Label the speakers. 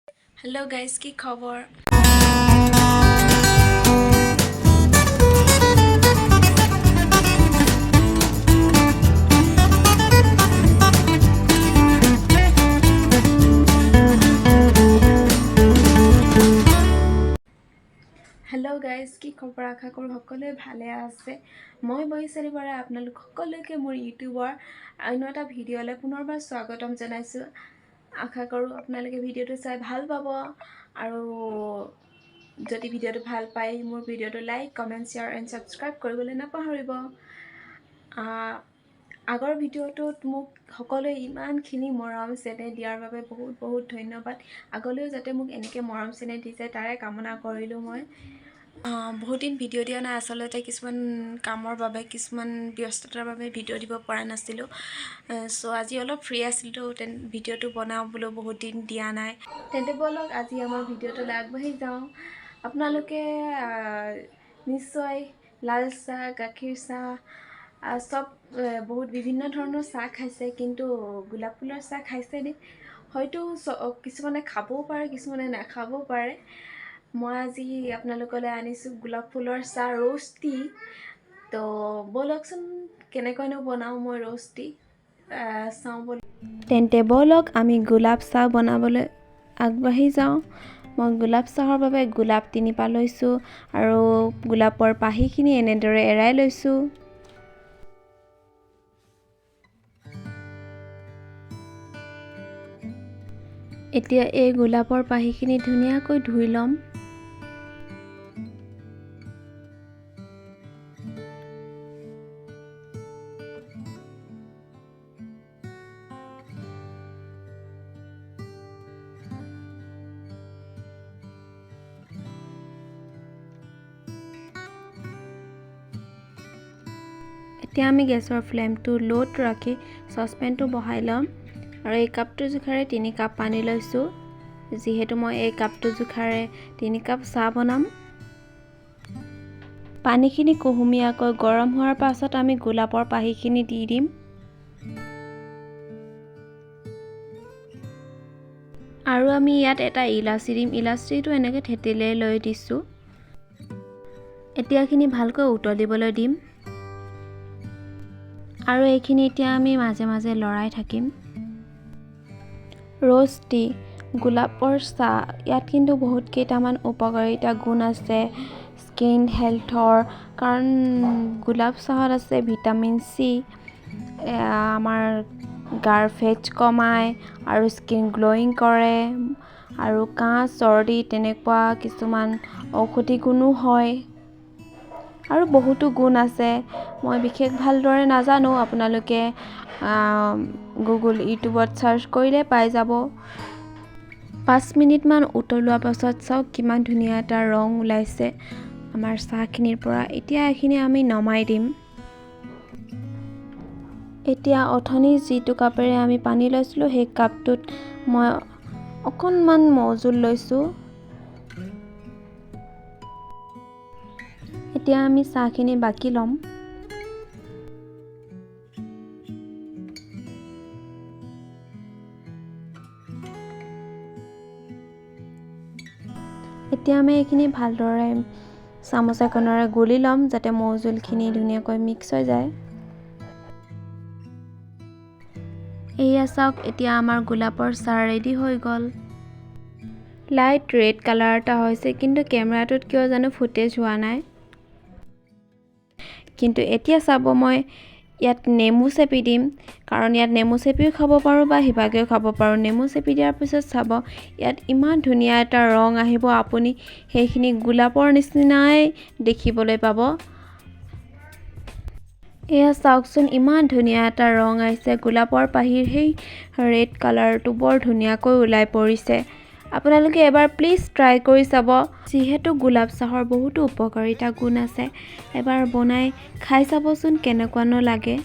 Speaker 1: Hello' guys, কি খবৰ? Hello' guys, কি খবৰ? আশা কৰোঁ সকলোৱে ভালে আছে। মই বৈশালী বৰাই আপোনালোক সকলোকে মোৰ ইউটিউবৰ অন্য এটা ভিডিঅ'লৈ পুনৰবাৰ স্বাগতম জনাইছোঁ। আশা কৰোঁ আপোনালোকে ভিডিঅ'টো চাই ভাল পাব আৰু যদি ভিডিঅ'টো ভাল পায়, মোৰ ভিডিঅ'টো like, comment, share and subscribe কৰিবলৈ নাপাহৰিব। আগৰ ভিডিঅ'টোত মোক সকলোৱে ইমানখিনি মৰম চেনেহ দিয়াৰ বাবে বহুত বহুত ধন্যবাদ। আগলৈও যাতে মোক এনেকৈ মৰম চেনেহ দি যায়, তাৰে কামনা কৰিলোঁ। মই বহুত দিন ভিডিঅ' দিয়া নাই। আচলতে কিছুমান কামৰ বাবে, কিছুমান ব্যস্ততাৰ বাবে ভিডিঅ' দিব পৰা নাছিলোঁ। চ' আজি অলপ ফ্ৰী আছিলোঁ, ভিডিঅ'টো বনাওঁ বোলো, বহুত দিন দিয়া নাই। তেন্তে ব'লক, আজি আমাৰ ভিডিঅ'টোলৈ আগবাঢ়ি যাওঁ। আপোনালোকে নিশ্চয় লাল চাহ, গাখীৰ চাহ, চব বহুত বিভিন্ন ধৰণৰ চাহ খাইছে, কিন্তু গোলাপ ফুলৰ চাহ খাইছেনে? হয়তো কিছুমানে খাবও পাৰে, কিছুমানে নাখাবও পাৰে। মই আজি আপোনালোকলৈ আনিছোঁ গোলাপ ফুলৰ চাহ, ৰ'জ টি। তো ব'লকচোন, কেনেকৈনো বনাওঁ মই ৰ'জ টি, চাওঁ ব'ল। তেন্তে ব'লক, আমি গোলাপ চাহ বনাবলৈ আগবাঢ়ি যাওঁ। মই গোলাপ চাহৰ বাবে গোলাপ তিনিপাহ লৈছোঁ আৰু গোলাপৰ পাহিখিনি এনেদৰে এৰাই লৈছোঁ। এতিয়া এই গোলাপৰ পাহিখিনি ধুনীয়াকৈ ধুই ল'ম। এতিয়া আমি গেছৰ ফ্লেমটো ল'ত ৰাখি চচপেনটো বহাই ল'ম আৰু এই কাপটোৰ জোখাৰে 3 কাপ পানী লৈছোঁ, যিহেতু মই এই কাপটোৰ জোখাৰে 3 কাপ চাহ বনাম। পানীখিনি কুহুমীয়াকৈ গৰম হোৱাৰ পাছত আমি গোলাপৰ পাহিখিনি দি দিম। আৰু আমি ইয়াত এটা ইলাচি দিম। ইলাচিটো এনেকৈ থেতেলিয়াই লৈ দিছোঁ। এতিয়া এইখিনি ভালকৈ উতলিবলৈ দিম আৰু এইখিনি এতিয়া আমি মাজে মাজে লৰাই থাকিম। ৰ'জ টি, গোলাপৰ চাহ, ইয়াত কিন্তু বহুত কেইটামান উপকাৰিতা গুণ আছে স্কিন হেল্থৰ। কাৰণ গোলাপ চাহত আছে ভিটামিন চি, আমাৰ গাৰ ফেটছ কমায় আৰু স্কিন গ্ল'য়িং কৰে আৰু কাহ, চৰ্দি তেনেকুৱা কিছুমান ঔষধি গুণো হয় আৰু বহুতো গুণ আছে। মই বিশেষ ভালদৰে নাজানো, আপোনালোকে গুগল, ইউটিউবত চাৰ্চ কৰিলে পাই যাব। 5 মিনিটমান উতলোৱাৰ পাছত চাওক, কিমান ধুনীয়া এটা ৰং ওলাইছে আমাৰ চাহখিনিৰ পৰা। এতিয়া এইখিনি আমি নমাই দিম। এতিয়া অথনি যিটো কাপেৰে আমি পানী লৈছিলোঁ, সেই কাপটোত মই অকণমান মৌজোল লৈছোঁ। এতিয়া আমি চাহখিনি বাকি ল'ম। এতিয়া আমি এইখিনি ভালদৰে চামুচ এখনেৰে গুলি ল'ম, যাতে মৌজোলখিনি ধুনীয়াকৈ মিক্স হৈ যায়। এয়া চাওক, এতিয়া আমাৰ গোলাপৰ চাহ ৰেডি হৈ গ'ল। লাইট ৰেড কালাৰ এটা হৈছে, কিন্তু কেমেৰাটোত কিয় জানো ফুটেজ হোৱা নাই। কিন্তু এতিয়া চাব, মই ইয়াত নেমু চেপি দিম, কাৰণ ইয়াত নেমু চেপিও খাব পাৰোঁ বা সিভাগেও খাব পাৰোঁ। নেমু চেপি দিয়াৰ পিছত চাব, ইয়াত ইমান ধুনীয়া এটা ৰং আহিব, আপুনি সেইখিনি গোলাপৰ নিচিনাই দেখিবলৈ পাব। এয়া চাওকচোন, ইমান ধুনীয়া এটা ৰং আহিছে। গোলাপৰ পাহিৰ সেই ৰেড কালাৰটো বৰ ধুনীয়াকৈ ওলাই পৰিছে। আপোনালোকে এবাৰ প্লিজ ট্ৰাই কৰি চাব। যিহেতু গোলাপ চাহৰ বহুতো উপকাৰিতা গুণ আছে, এবাৰ বনাই খাই চাবচোন, কেনেকুৱানো লাগে।